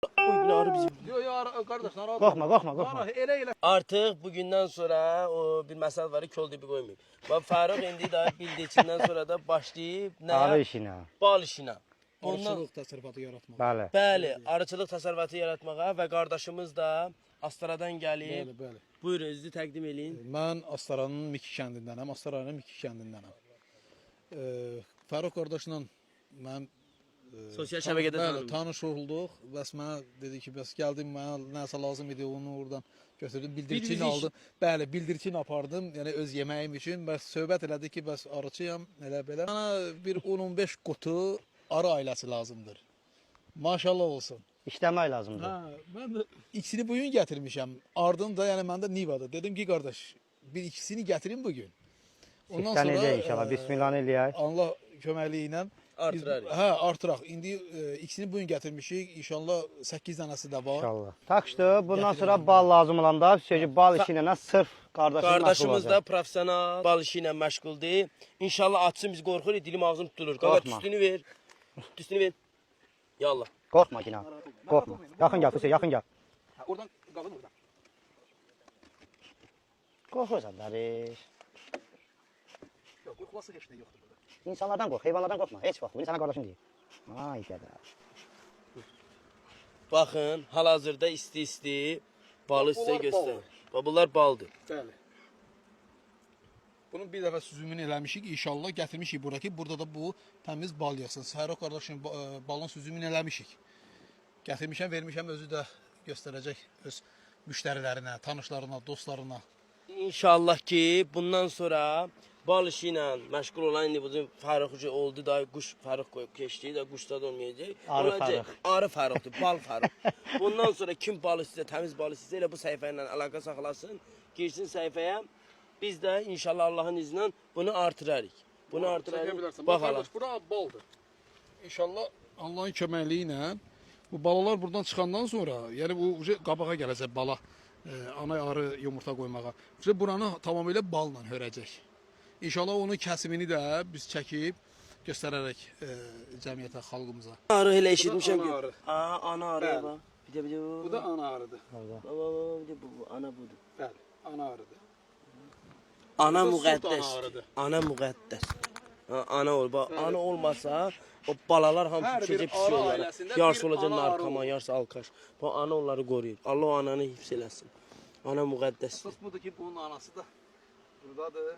Oy, bir arı bizi. Yox, yox, qardaş, narahat. Qorxma, qorxma, qorxma. Elə elə. Artıq bugündən sonra o bir məsəl var, kol dibi qoymayıb. Və Fərux indi də bildiçindən sonra da başlayıb nə? Arı işinə. Bal işinə. Ondan Arıçılıq təsərrüfatı yaratmaq. Bəli. Bəli, arıçılıq təsərrüfatı yaratmağa və qardaşımız da Astaradan gəlib. Bəli, bəli. Buyurun, özünüzü təqdim eləyin. Mən Astaranın Miki kəndindənəm, Astara rayonunun Miki kəndindənəm. Fərux qardaşla mən Sosial şəbəkədə bəli, tanınmış. tanış olduq. Bəs mənə dedi ki, bəs gəldim, mənə nəsə lazım idi, onu oradan götürdüm, bildirçin aldım. Bəli, bildirçin apardım, yəni öz yeməyim üçün. Bəs söhbət elədik ki, bəs arıçıyam, elə belə. Mənə bir 10-15 qutu arı ailəsi lazımdır. Maşallah olsun. İşləmək lazımdır. Hə, mən də ikisini bu gün gətirmişəm. Ardın da, yəni məndə Nivadır. Dedim ki, qardaş, bir ikisini gətirin bu gün. Ondan Siftən edək inşallah. e, Bismillah eləyək. Allah köməkliyi ilə biz- Artırarıq. Hə, artıraq. İndi ikisini bu gün gətirmişik. İnşallah 8 dənəsi də var. İnşallah. Takşdı. Bundan sonra bal lazım olanda, söyləyək bal işi ilə sırf qardaşım məşğul Qardaşımız da olacaq. professional bal işi ilə məşğuldur. İnşallah açsın, biz qorxuruq, dilim ağzım tutulur. Qaqa Qorxma. tüstünü ver. Tüstünü ver. Yallah. Qorxma yenə. Qorxma. Yaxın gəl, Hüseyn, yaxın gəl. Hə, oradan qalın oradan. Qorxursan dərviş. Yox, qorxulası heç nə yoxdur burada. İnsanlardan qorx, heyvanlardan qorxma. Heç vaxt. Bunu sənə qardaşın deyir. Ay gədə. Baxın, hal-hazırda isti-isti balı sizə Bunlar göstərir. baldır. Bax bunlar baldır. Bəli. Bunun bir dəfə süzümünü eləmişik. İnşallah gətirmişik bura ki, burada da bu təmiz bal yığsın. Fərux qardaşım balın süzümünü eləmişik. Gətirmişəm, vermişəm, özü də göstərəcək öz müştərilərinə, tanışlarına, dostlarına. İnşallah ki, bundan sonra bal işi ilə məşğul olan indi bu Fərux oldu da quş Fərux qoyub keçdi da quşda da olmayacaq. Arı Olacaq. Fərux. Arı Fəruxdur, bal Fərux. Bundan sonra kim bal istəyir, təmiz bal istəyir, elə bu səhifə ilə əlaqə saxlasın, girsin səhifəyə. Biz də inşallah Allahın izni ilə bunu artırarıq. Bunu artırarıq. Bax hala. bura baldır. İnşallah Allahın köməkliyi ilə bu balalar buradan çıxandan sonra, yəni bu uje qabağa gələcək bala, ana arı yumurta qoymağa. Uje buranı tamamilə balla hörəcək. İnşallah onun kəsimini də biz çəkib göstərərək cəmiyyətə, xalqımıza. Arı elə eşitmişəm Bu da ki. ana arı. Ha, ana arı Bəli. bax. Bir də bir də Bu da ana arıdır. Bax, bax, bax, bir də bu ana budur. Bəli, ana arıdır. Ana Bu da süd ana müqəddəsdir. arıdır. Ana müqəddəs. Ha, ana ol. Bax, ana olmasa o balalar hamısı Hər bir düşəcək pis arı yollara. ailəsində Yarısı bir olacaq ana arı narkoman, olur. yarısı alkaş. Bu ana onları qoruyur. Allah o ananı hifz eləsin. Ana müqəddəsdir. Əsas budur ki, bunun anası da buradadır.